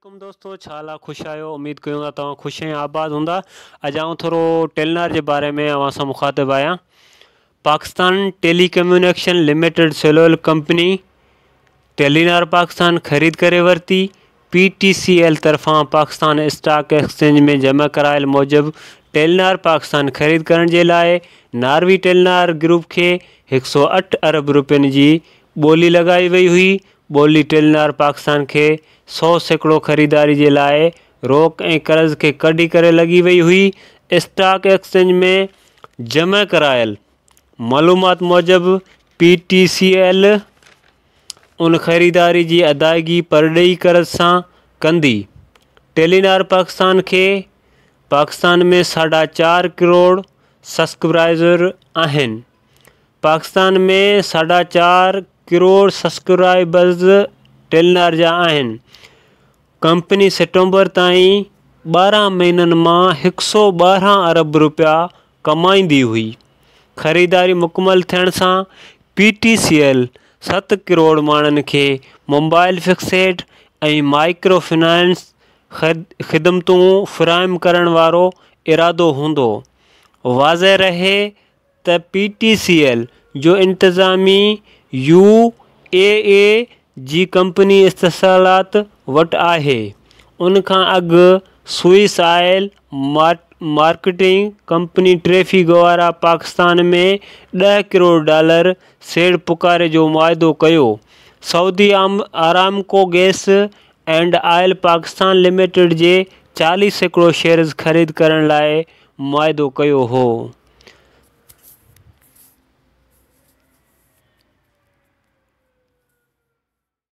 عليڪم دوستو ڇا حال آ خوش آهيو اميد ڪيون ٿا توهان خوش ۽ آباد هوندا اڄ آئون ٿورو ٽيلنار جي باري ۾ اوهان سان مخاطب آهيان Pakistan telecommunication limited cellular company Telenor Pakistan خريد ڪري ورتي پي ٽي سي ايل طرفان پاڪستان اسٽاڪ ايڪسچينج ۾ جمع ڪرايل موجب ٽيلنار پاڪستان خريد ڪرڻ جي لاء ناروي ٽيلنار گروپ کي 108 ارب روپين جي ٻولي لڳائي وئي هئي ٻولي ٽيلنار پاڪستان کي 100% خريداري جي لاء روڪ ۽ قرض کي ڪڍي ڪري لڳي وئي هئي. اسٽاڪ ايڪسچينج ۾ جمع ڪرايل معلومات موجب پي ٽي سي ايل ان خريداري جي ادائيگي پرڏيهي قرض سان ڪندي. ٽيلينار پاڪستان کي پاڪستان ۾ ساڍا چار ڪروڙ سبسڪرائبر آهن. پاڪستان ۾ ساڍا چار ڪروڙ سبسڪرائبرز ٽيلينار جا آهن. ڪمپني سيپٽمبر تائين 12 مهينن مان 112 ارب رپيا ڪمائيندي هئي. خريداري مڪمل ٿيڻ سان پي ٽي سي ايل 7 ڪروڙ ماڻهن کي موبائل فڪسڊ ۽ مائيڪرو فنانس خدمتون فراهم ڪرڻ وارو ارادو هوندو. واضح رهي ته پي ٽي سي ايل جو انتظامي يو اي اي جي ڪمپني اتصالات وٽ آهي. ان کان اڳ Swiss oil marketing company Trafigura Pakistan ۾ 10 crore dollar سيڙپڪاري جو معاهدو ڪيو. Saudi Aramco gas and oil Pakistan limited جي 40% شيئرز خريد ڪرڻ لاء معاهدو ڪيو هو.